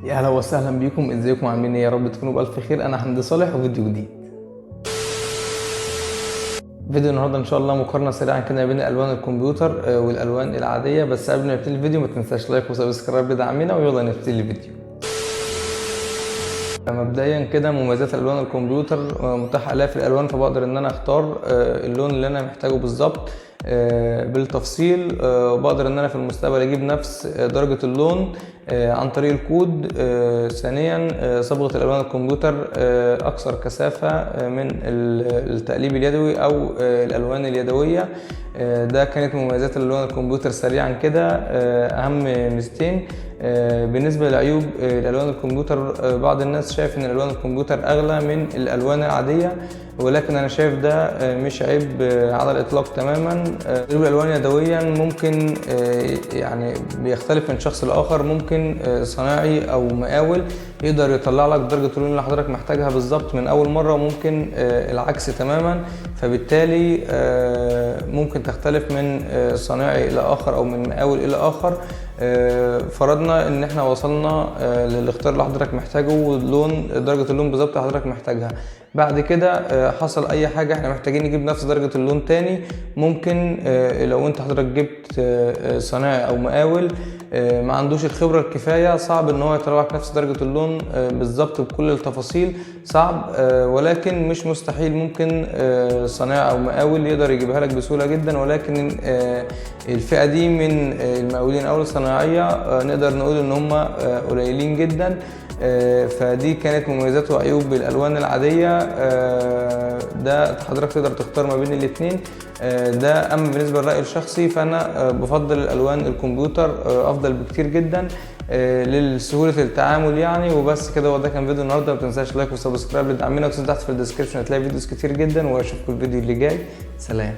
يا اهلا وسهلا بيكم، ازيكم؟ عاملين ايه؟ يا رب تكونوا بالف خير. انا حمدي صالح وفيديو جديد. فيديو النهارده ان شاء الله مقارنة سريعا كده بين الوان الكمبيوتر والالوان العاديه. بس قبل ما نبتدي الفيديو ما تنساش like و subscribe لدعمنا، ويلا نبتدي الفيديو. مبدئيا كده مميزات الوان الكمبيوتر، متاح الاف الالوان، فبقدر ان انا اختار اللون اللي انا محتاجه بالظبط بالتفصيل، وبقدر ان انا في المستقبل اجيب نفس درجة اللون عن طريق الكود. ثانيا، صبغة الالوان الكمبيوتر اكثر كثافة من التقليب اليدوي او الالوان اليدوية. ده كانت مميزات الالوان الكمبيوتر سريعا كده، اهم ميزتين. بالنسبة لعيوب الالوان الكمبيوتر، بعض الناس شايف ان الالوان الكمبيوتر اغلى من الالوان العادية، ولكن انا شايف ده مش عيب على الاطلاق تماما. تدريب الالوان يدويا ممكن يعني بيختلف من شخص لاخر، ممكن صناعي او مقاول يقدر يطلع لك درجة اللون اللي حضرتك محتاجها بالظبط من اول مرة، وممكن العكس تماما. فبالتالي ممكن تختلف من صناعي الى اخر او من مقاول الى اخر. فرضنا ان احنا وصلنا للاختيار اللي حضرتك محتاجه واللون درجة اللون بالظبط اللي حضرتك محتاجها، بعد كده حصل اي حاجة احنا محتاجين نجيب نفس درجة اللون تاني، ممكن لو انت حضرتك جبت صناعي او مقاول ما عندوش الخبرة الكفاية، صعب ان هو يطلع لك نفس درجة اللون بالظبط بكل التفاصيل، صعب، ولكن مش مستحيل. ممكن صناعي او مقاول يقدر يجيبها لك بسهولة جدا، ولكن الفئة دي من المقاولين او الصناعية نقدر نقول ان هم قليلين جدا. فدي كانت مميزات وعيوب الالوان العادية. ده حضرتك تقدر تختار ما بين الاتنين. ده اما بالنسبة للراي الشخصي فانا بفضل الالوان الكمبيوتر، افضل بكتير جدا، لسهوله التعامل يعني. وبس كده، هو ده كان فيديو النهارده. ما تنساش like و subscribe لدعمنا، وتنزل تحت في ال description هتلاقي videos كتير جدا، واشوفكم الفيديو اللي جاي. سلام.